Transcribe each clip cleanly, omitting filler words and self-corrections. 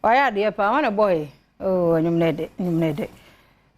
Wayɛ adeɛ paa, wane boy. Oh, nnwom no ɛdɛ, nnwom no ɛdɛ.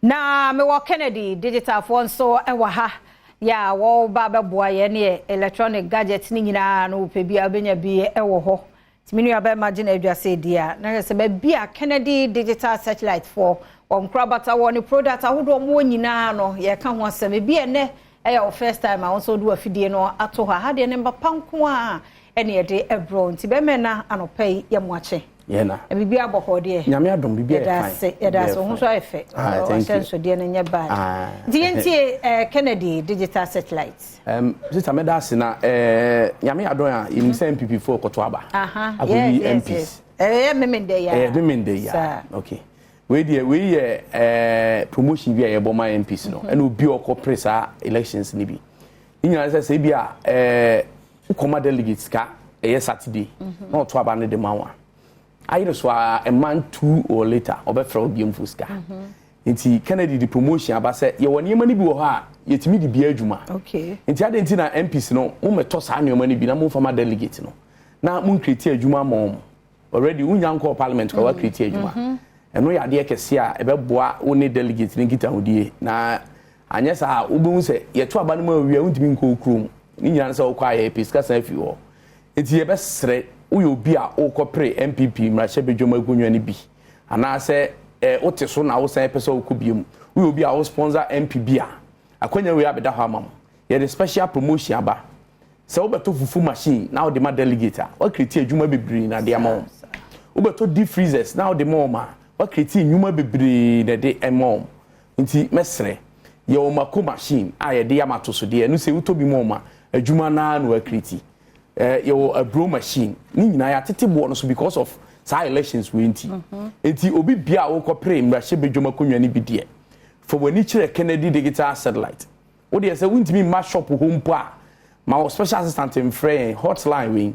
Na mewɔ Kennedy Digitalfoɔ nso wɔ ha. Yɛ a wɔba bɛboa yɛn ne electronic gadget ne nyinaa no, wopɛ bi a, wobɛnya bi wɔ hɔ. Nti me nua bɛrima gyina adwa sɛ di a, na yɛ sɛ baabi a Kennedy Digital Satellite foɔ wɔn nkorabata wɔ ne product ahodoɔ mu nyinaa no, yɛka ho asɛm. Ebi ɛnɛ ɛyɛ wo first time a wɔn nso de wafidie no ato hɔ. Ha deɛ ne mba pa nko a ɛne yɛde ɛbrɔ. Nti bɛrima na anɔpa yi yɛ mo akye. Yɛna. Biribi abɔ hɔ deɛ. Nyame adom, biribi ayɛ Yɛda fine. ase, yɛda ase. Wo ho nso ayɛ fɛ. Ah, thank you. Ɔhyɛ nsodeɛ no nyɛ bad. Ah. Nti yɛntie Kennedy Digital Satellite. Sister, mɛda ase na Nyame adom a yɛnim sɛ NPP foɔ kɔto aba. Akɔyi MPs. Yes. Ɛyɛ Memende ya. Ɛyɛ Memende ya. Saa. Okay. Wei deɛ, wei yɛ promotion bi a yɛbɔ ma MPs no. Ɛna obi a ɔkɔ pere saa elections ni bi. Ne nyinaa sɛ ebi a wokɔma delegates ka ɛyɛ Saturday na ɔto aba no de ma wo a, ayere so a, a month two or later ɔbɛfrɛ wo biom fo sika. Nti Kennedy de promotion aba sɛ yɛwɔ nneɛma no bi wɔ hɔ a yɛtumi de bia adwuma. Nti ade nti na MPs no mommɛtɔ saa nneɛma no bi na momfa ma delegate no na moncreate adwuma ma ɔmo. Already wonya nkɔɔ parliament kora, woacreate adwuma. Ɛno yɛ adeɛ kɛseɛ a ɛbɛboa wo ne delegate no nkitahodie. Na anyɛ saa a, wobɛhu sɛ yɛto aba no mu awie a, wontumi nkɔ wo kurom. Ne nyinaa ne sɛ wokɔ a, yɛpɛ sika san afiri hɔ. Nti yɛbɛsrɛ, woyɛ obi a wokɔpere NPP mmarahyɛbadwam akonnwa no bi anaasɛ wote so na wosan pɛ sɛ wokɔ biom, woyɛ obi a wo sponsor MP bi a, akonnwa wei abɛda hɔ ama mo. Yɛde special promotion aba sɛ wobɛtɔ fufu machine na wode ma delegate a, woacreate adwuma bebree na de ama wɔn. Wobɛtɔ deep freezers na wode ma wɔn a, woacreate nnwuma bebree na de ma wɔn. Nti mɛsrɛ, yɛwɔ mako machine a yɛde yam atosodeɛ. Ɛno sɛ wotɔ bi ma wɔn a, adwuma naa na woacreate. Yɛwɔ aburo machine. Ne nyinaa yɛatete boɔ no so because of saa elections wei. Nti obi bia a wokɔpere mmarahyɛbadwam akonnwa no bi deɛ, fa w'ani kyerɛ Kennedy Digital Satellite. Wodeɛ sɛ wontumi mma shop hɔ mpo a, ma wɔ special assistant mfrɛ yɛn hotline wei.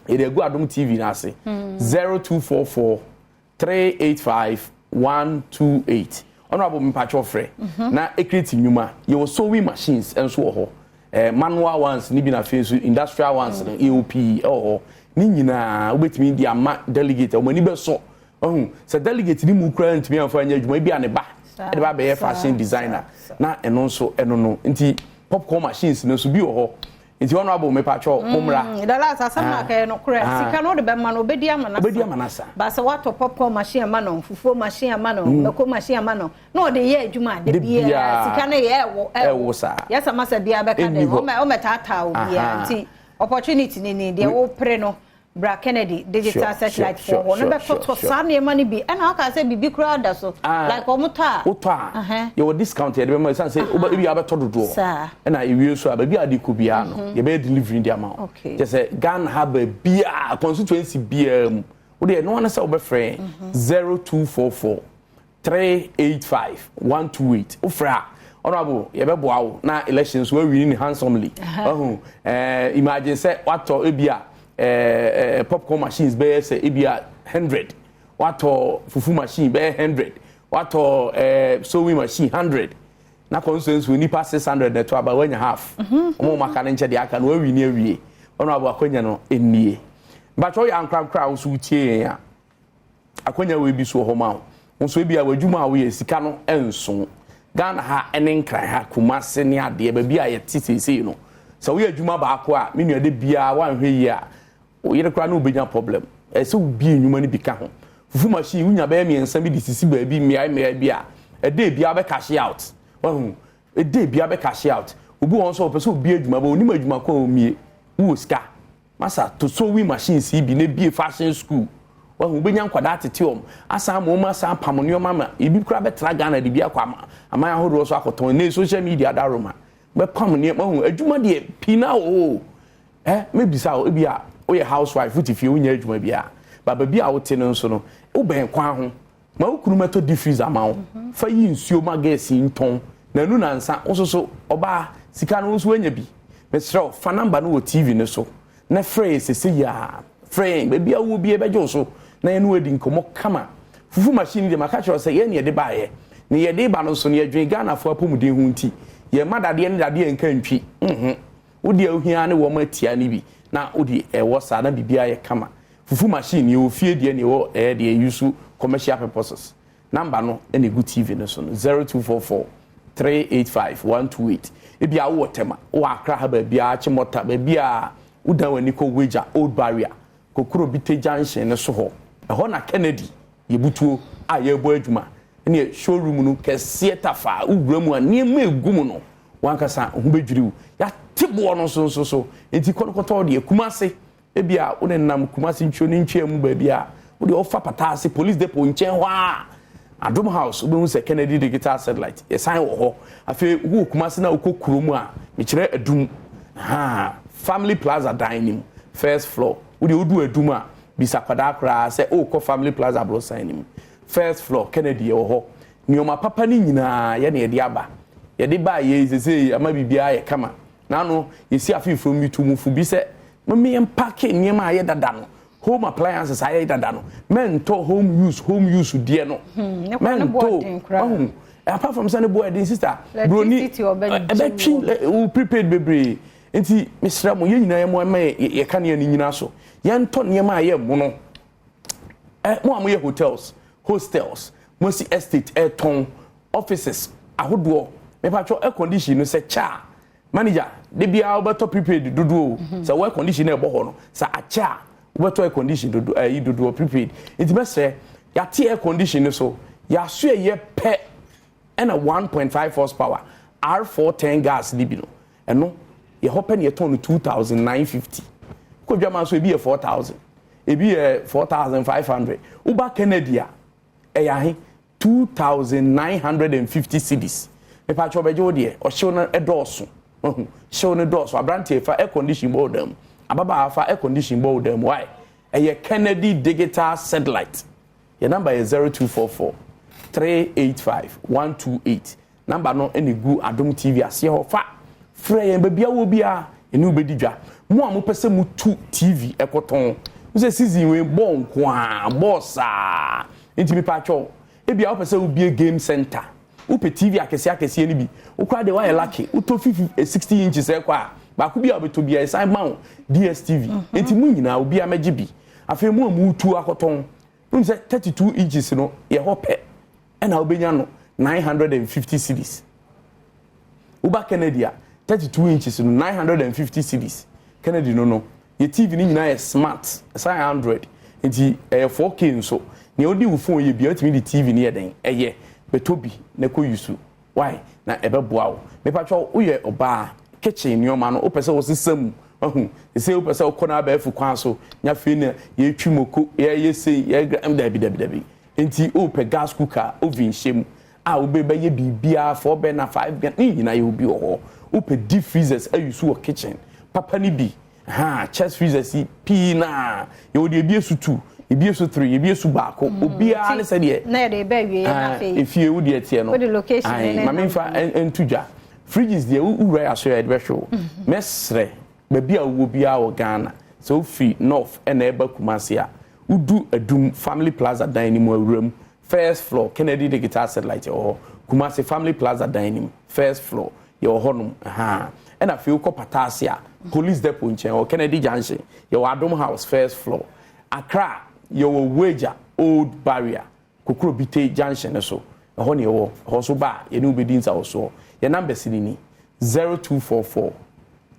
Yɛde agu Adom TV no ase, 0244 385 128. Honorable, mpatwɔ, frɛ na ɛcreate nnwuma. Yɛwɔ sewing machines nso wɔ hɔ, manual ones ne bi, na afei nso industrial ones no yɛwɔ pii ɛwɔ hɔ. Ne nyinaa wobɛtumi de ama delegate a, wɔn ani bɛsɔ. Ɔhu sɛ delegate ne mu koraa ntumi amfa nyɛ adwuma bi a, ne ba ɛde ba bɛyɛ fashion designer na ɛno nso ɛno no. Nti popcorn machines no nso bi wɔ hɔ. Nti honorable, mepatwɔ, mommra. The last asɛm na akɛyɛ no korɛ. Sika no wode bɛma no, obɛdi ama no. Obɛdi ama no asa. Ba sɛ woatɔ popcorn machine ama no, fufuo machine ama no, mako machine ama no, na ɔde yɛ adwuma de De biara biara. Sika no yɛ ɛwo. Ɛwo saa. Yɛsɛ masa biara bɛka Ɛnni dɛ hɔ. ɔmɛtaataa wo biara. Nti opportunity ni deɛ wopere no, bra Kennedy Digital Satellite foɔ hɔ na bɛtɔtɔ saa nneɛma no bi. Ɛna aka sɛ biribi koraa da so like ɔmo tɔ a, wotɔ a, yɛwɔ discount yɛde bɛma, ɛsiane sɛ ebi a wobɛtɔ dodoɔ. Ɛna ewie nso a, baabi a wode kɔ biara no, yɛbɛyɛ delivery de ama wo. Kyɛ sɛ Ghana ha baabiaa, constituency biara mu, wode ɛno ano sɛ wobɛfrɛ yɛn 0244 385 128. Wofrɛ a, honorable, yɛbɛboa wo na elections woawin ne handsomely. Ɔhu imagine sɛ watɔ ebi a popcorn machines bɛyɛ sɛ ebi a 100, watɔ fufu machine bɛyɛ 100, watɔ sewing machine 100, na constituency nipa 600 na ɛto aba, wanya half. Ɔmo aka ne nkyɛn deɛ aka no, wawi ne awie. Honorable, akɔnya no nie. Mbatwɛ, ɔyɛ ankorankora a woso wotie yɛn a, akɔnya wei bi so wɔ hɔ ma wo nso. Ebi a w'adwuma a woyɛ, sika no nso Ghana ha ne Nkran ha, Kumase ne adeɛ, baabi a yɛte seesei no, sɛ woyɛ adwuma baako a, me nua, de biara woanhwɛ yie a, wo yere koraa ne wobɛnya problem. Ɛsɛ sɛ wobie nnwuma no bi ka ho. Fufu machine wonya bɛyɛ mmiɛnsa bi de sisi baabi mmeae mmeae bi a, ɛda biara bɛ cash out. Wahu, ɛda biara bɛ cash out. Obi wɔ hɔ nso a ɔpɛ sɛ obie adwuma ba, onim adwuma ko a omie. Wowɔ sika masa to sewing machines yi bi na ebie fashion school. Wahu, wobɛnya nkwadaa tete wɔm asan ama wɔn asan apam nneɛma ma ebi koraa bɛtena Ghana de bi akɔ ama aman ahodoɔ so akɔtɔn. Ne social media daroma bɛpam nneɛma. Wahu, adwuma deɛ pii na wɔ hɔ o. Mebisa wo, ebi a woyɛ housewife, wote fie, wonyɛ adwuma biara ba, baabi a wote no nso no, wobɛn kwan ho, ma wo kunu mɛtɔ deep freezer ma wo, fa yi nsuo ma gas yi ntɔn na anu nansa. Wo nso so ɔbaa, sika no wo nso woanya bi. Mesrɛ wo, fa number no wɔ TV no so na frɛ yɛ sese yi a. Frɛ yɛn baabi a wowɔ bi, yɛbɛgye wo so na yɛne wo adi nkɔmmɔ kama. Fufu machine deɛ, maka kyerɛ wo sɛ yɛn ne yɛde baeɛ ne yɛde ba no nso no, yɛdwene Ghanafoɔ apɔmuden ho nti yɛma dadeɛ ne dadeɛ nka ntwi. Wode a wohia ne wɔn atia no bi na wode ɛwɔ saa na biribiara yɛ kama. Fufu machine yɛwɔ fie deɛ ne ɛwɔ ɛyɛ deɛ use commercial purposes. Number no ɛna egu TV no so no, 0244 385 128. Ebi a wowɔ Tema, wowɔ Accra ha baabi a Achimota, baabi a wodan w'ani kɔ Weija Old Barrier, Kokrobite Junction no so hɔ, ɛhɔ na Kennedy yɛbutuo a yɛrebɔ adwuma. Ɛne showroom no kɛseɛ tafa. Wowura mu a, nneɛma egu mu no, wankasa ho bɛdwiri wo. Yɛate boɔ no nso nso so, nti kɔtɔkɔtɔ deɛ Kumase, ebi a wone nam Kumase ntwio ne ntwea mu baabi a wode ɔfa Pataase Police Depot nkyɛn hɔ a, Adom House, wobɛhu sɛ Kennedy Digital Satellite yɛsan wɔ hɔ. Afei wowɔ Kumase na wokɔ kurom a, mekyerɛ Adum ha, Family Plaza dan nim, first floor. Wode wodu Adum a, bisa kwadaa koraa sɛ wokɔ Family Plaza aborosan nim, first floor, Kennedy yɛwɔ hɔ. Nneɛma papa no nyinaa yɛne yɛde aba. Yɛde baa yɛ sese ama biribiara yɛ kama. N'ano yɛsi afeefo mi tu mu fo bi sɛ mɛmɛ yɛn pack nneɛma a yɛ dada no, home appliances a yɛ dada no, mɛntɔ home use, home use deɛ no. Ne kwan ne boɔ den koraa. Ɔhun, apart from sɛ ne boɔ ɛden, sister, broni Electricity ɔbɛgye. Ɛbɛtwi wo prepaid bebree. Nti mesrɛ mo, yɛn nyinaa yɛ mo ɛmɛ yɛka nneɛma no nyinaa so, yɛntɔ nneɛma a yɛ mo no. Ɛ mo a moyɛ hotels, hostels, mo si estate, ɛtɔn offices ahodoɔ, mepatwɔ, air condition no sɛ kyɛ a, manager de biara wobɛtɔ prepaid dodoɔ o. Sɛ wo air condition no ɛbɔ hɔ no sɛ akyɛ a, wobɛtɔ air condition dodo, ɛyi dodoɔ prepaid. Nti mɛsrɛ, yɛate air condition no so, yɛaso ɛyɛ pɛ, ɛna 1.5 horsepower R410 gas ni bi no, ɛno yɛ hɔ pɛ ne yɛtɔn no 2,950. Kɔ dwama so, ebi yɛ 4,000, ebi yɛ 4,500. Woba Kennedy a, ɛyɛ ahe? 2,950 cedis. Mepatwa, ɔbɛgye wo deɛ ɔhyew no ɛdɔɔso. Ɔhu hyew no dɔɔso. Aberanteɛ, fa air condition bɔ wo dan mu. Ababaawa, fa air condition bɔ wo dan mu. Why? Ɛyɛ Kennedy Digital Satellite. Yɛ number yɛ 0244 385 128. Number no ɛna gu Adom TV aseɛ hɔ. Fa frɛ yɛn baabi awɔ biara, ɛne wobɛdi dwa. Mo a mopɛ sɛ motu TV ɛkɔtɔn wo sɛ season wei bɔɔ nko a bɔɔ saa, nti mepatwɛw, ebi a wopɛ sɛ wobie game center, wopɛ TV akɛseɛ akɛseɛ no bi, wokora deɛ woayɛ lucky, wotɔ 50, 60 inches ɛkɔ a, baako bi a wobɛtɔ bi a, ɛsan ma wo DStv. Nti mo nyinaa, obi a mɛgye bi. Afei mo a motu akɔtɔn, wonim sɛ 32 inches no yɛ hɔ pɛ ɛna wobɛnya no 950 cedis. Woba Kennedy a, 32 inches no 950 cedis. Kennedy no yɛ TV no nyinaa yɛ smart, ɛsan yɛ Android, nti ɛyɛ 4K nso. Nea wode wo phone yɛ bia, wotumi de TV no yɛ den ɛyɛ. Bɛtɔ bi na kɔ use. Why? Na ɛbɛboa wo. Mepatwɛ, woyɛ ɔbaa, kitchen nneɛma no wopɛ sɛ wosesa mu, ɔhu sɛ wopɛ sɛ wokɔ no abɛɛfo kwan so nya. Afei na yɛtwi moko, yɛyɛ sei, yɛgra. Dabi, dabi, dabi. Nti wopɛ gas cooker, oven hyɛ mu a wobɛbɛyɛ biribiara, four burner, five burner ne nyinaa yɛ obi wɔ hɔ. Wopɛ deep freezers ayi so wɔ kitchen papa ne bi ha, chest freezers yi pii naa yɛwɔ deɛ ebi esu two, ebi esu three, ebi esu baako, obiara ne sɛdeɛ. Na yɛde bɛ wie na afei efie wo deɛ teɛ no. Wode location ne maame nfa nto dwa. Fridges deɛ, wowura yɛ aso yɛ de bɛhwɛ wo. Mɛsrɛ, baabi a wowɔ biara wɔ Ghana, sɛ wofiri north ɛna ɛba Kumase a, wodu Adum Family Plaza dan no mu, awura mu, first floor, Kennedy Digital Satellite wɔ hɔ. Kumase Family Plaza dan no mu, first floor, yɛwɔ hɔnom. Ɛna afei wokɔ Pataase a, Police Depot nkyɛn wɔ Kennedy Junction, yɛwɔ Adom House, first floor. Accra, yɛwɔ Weija Old Barrier, Kokrobite Junction no so, ɛhɔ ne yɛwɔ. Ɛhɔ so ba a, yɛne wobɛdi nsa wɔ soɔ. Yɛ numbers ni ni: 0244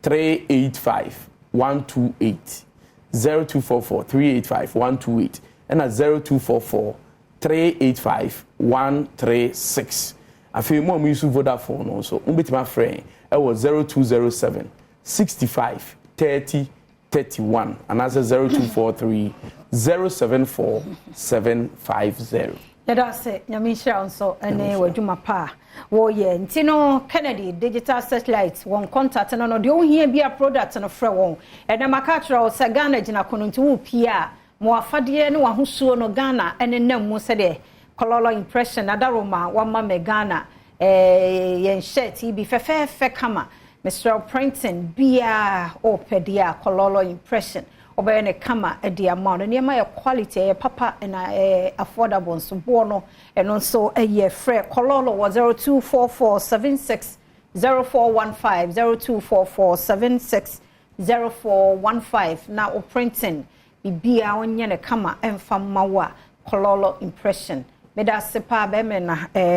385 128, 0244 385 128, ɛna 0244 385 136. Afei mo a mo use Vodafone no nso, mo bɛtumi afrɛ ɛwɔ 0207 65 30 31 anaasɛ 0243 074 750. Yɛda ase, Nyame nhyira wo nso ne w'adwuma pa a wɔyɛ. Nti no, Kennedy Digital Satellite, wɔn contact no, deɛ wohia bi a product no, frɛ wɔn. Ɛnɛ maka kyerɛ wo sɛ Ghana gyina kono, nti wopie a, ma wafadeɛ ne w'ahosuo no Ghana ne nam mu sɛdeɛ Kɔlɔlɔ Impression adaroma wama me Ghana yɛn shirt yi bi fɛfɛɛfɛ kama. Mesrɛ, printing biaa ɔpɛ deɛ a, Kɔlɔlɔ Impression ɔbɛyɛ ne kama de ama no. Nneɛma yɛ quality, ɛyɛ papa na ɛyɛ affordable nso. Boɔ no ɛno nso ɛyɛ. Frɛ Kɔlɔlɔ wɔ 0244 76 0415, 0244 76 0415 na o printing. Biribiara ɔnyɛ ne kama ɛmfa mma wo a Kololo Impression. Meda ase paa bɛrima na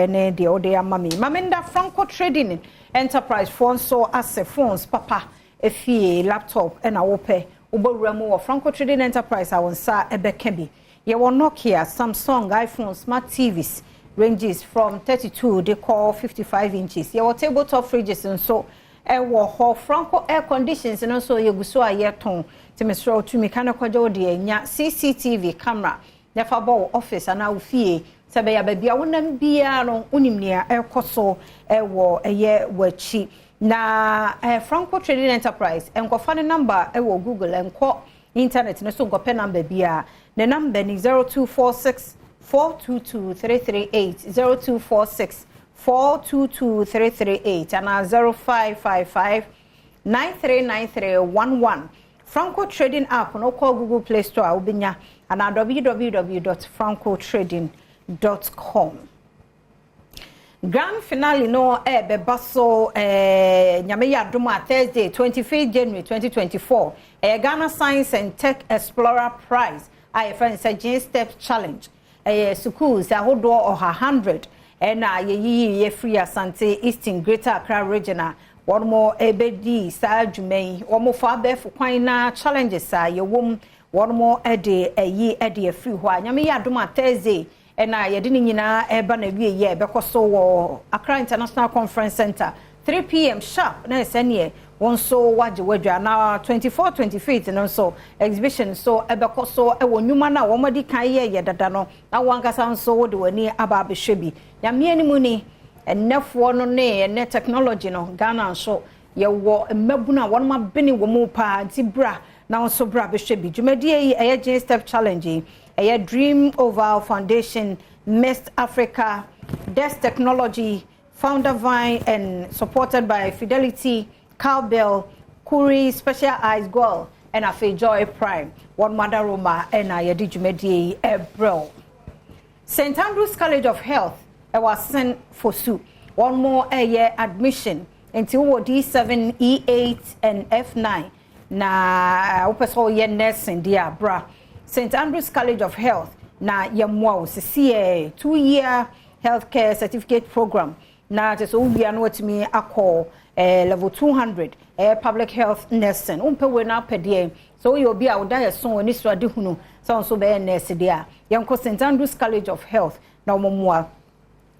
ne deɛ wode ama me. Ma menda Franco Trading Enterprise foɔ nso ase. Phones papa, efie laptop ɛna wopɛ, wobɛwura mu wɔ Franco Trading Enterprise a, wo nsa ɛbɛka bi. Yɛwɔ Nokia, Samsung, iPhone, smart TVs ranges from 32 de kɔ 55 inches. Yɛwɔ tabletop fridges nso ɛwɔ hɔ. Franco air conditions no nso yɛgu so a yɛtɔn, nti mesrɛ wo, tumi ka no kɔgye wo deɛ. Nya CCTV camera na fa bɔ wo office anaa wo fie, sɛ bɛyɛ baabi a wonam biara no, wonim nea ɛrekɔ so ɛwɔ ɛyɛ w'akyi. Na Franco Trading Enterprise, nkɔfa ne number ɛwɔ Google, nkɔ internet no so nkɔpɛ number biara. Ne number ni 0246 422 338, 0246 422 338 anaa 0555 939311. Franco Trading app no, kɔ Google Play Store a wobɛnya, anaa www.francotrading.com. Grand finale no ɛbɛba so Nyame yɛ adom a, Thursday 25 January 2024. Ɛyɛ Ghana Science and Tech Explorer Prize a yɛfrɛ no sɛ Gene Step Challenge. Ɛyɛ schools ahodoɔ 100 ɛna yɛyiyi yɛfiri Asante Eastern, Greater Accra Region a wɔn mo ɛbɛdi saa dwuma yi. Wɔn fa abɛɛfo kwan na challenges a yɛwɔ mu, wɔn mo ɛde ɛyi ɛde afiri hɔ a, Nyame yɛ adom a, Thursday ɛna yɛde ne nyinaa ɛreba na wie yɛ ɛbɛkɔ so wɔ Accra International Conference Center, 3 p.m. sharp. Na ɛsɛ neɛ wɔn nso wagye wadwa. Na 24 25 no nso, exhibition nso ɛbɛkɔ so ɛwɔ nnwuma no a wɔn adi kan yɛ yɛ dada no, na wɔn ankasa nso wɔde wɔn ani aba abɛhwɛ bi. Nyame anim ni, ɛnɛfoɔ no ne ɛnɛ technology no, Ghana nso yɛwɔ mmabunu a wɔn abene wɔn mu paa, nti bra na wɔn nso bra bɛhwɛ bi. Dwumadie yi, ɛyɛ Gene Step Challenge yi, ɛyɛ Dream Oval Foundation, Mist Africa, Des Technology, Founder Vine, and supported by Fidelity, Cowbell, Kuri Special Ice Gold, ɛna afei Joy Prime. Wɔn madaroma ɛna yɛde dwumadie yi ɛbrɛw. St Andrews College of Health ɛwɔ Asen Fosu, wɔn mo ɛyɛ admission, nti wowɔ D7, E8 and F9 na wopɛ sɛ woyɛ nursing deɛ a, bra St Andrews College of Health na yɛmmoa wo. Sisi yɛ 2-year healthcare certificate program, na kyerɛ sɛ wowia no, watumi akɔ level 200, ɛyɛ public health nursing. Wompɛ wei no apɛ deɛ sɛ woyɛ obi a woda yɛ so w'ani so ade hunu sɛ wo nso bɛyɛ nurse deɛ a, yɛnkɔ St Andrews College of Health na wɔmmoa.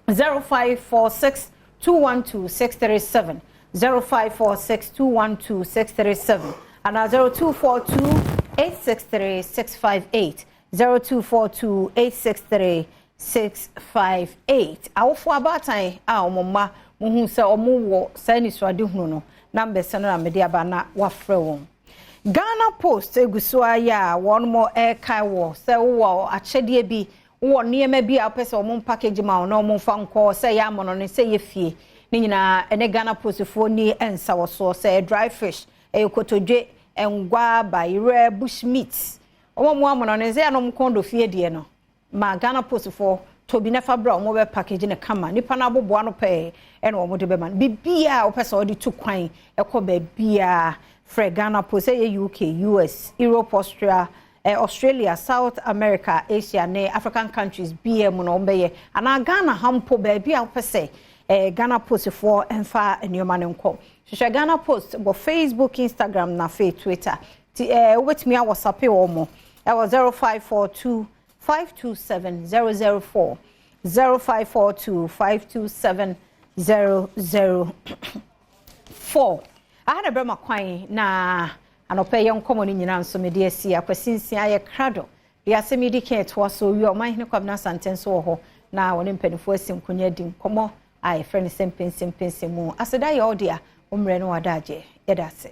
0546 212 637, 0546 212 637 anaa 0242 863 658, 0242 863 658. Awofo abaatan a wɔn mma muhu sɛ wɔn wɔ saa nisuade hunu no, numbers no na mede aba na wafrɛ wɔn. Ghana Post egu so ayɛ a wɔn mo ɛreka wɔ sɛ wowɔ akyɛdeɛ bi, wowɔ nneɛma bi a wopɛ sɛ wɔn package ma wɔn na wɔn mfa nkɔ, sɛ ɛyɛ amono no, sɛ ɛyɛ fie ne nyinaa, ɛne Ghana Post foɔ ni nsa wɔ soɔ, sɛ ɛyɛ dry fish, ɛyɛ kotodwe, ngwa, bayerɛ, bush meat, wɔn a wɔn amono no sɛ ɛyɛ kɔn do fie deɛ no ma Ghana Post foɔ tobi na fa bra. Wɔn bɛ package ne kama, nipa no aboboa no pɛɛ ɛna wɔn de bɛma no. Biribiara a wɔpɛ sɛ wɔde tu kwan ɛkɔ baabiara, frɛ Ghana Post. Ɛyɛ UK, US, Europe, Austria, Australia, South America, Asia ne African countries bia mu na wɔn bɛyɛ, anaa Ghana ha mpo, baabi a wɔpɛ sɛ Ghana Post foɔ mfa nneɛma no nkɔ. Hwehwɛ Ghana Post wɔ Facebook, Instagram na afei Twitter. Ti wobɛtumi awɔsape wɔn mo ɛwɔ 0542 527 004, 0542 527 004. Aha na bɛrima kwan na anɔpɛ yɛ nkɔmmɔ no nyinaa nso mede asi akwasinsia ayɛ krado de asɛm yi di kan ɛtoa so wie. Ɔmanhene Kwabena Asante nso wɔ hɔ na wɔne mpanimfoɔ asi nkonnwa di nkɔmmɔ a yɛfrɛ no sɛ mpɛnsɛmpɛnsɛm mu. Aseda yɛ ɔde a wo mmerɛ no wada agye. Yɛda ase.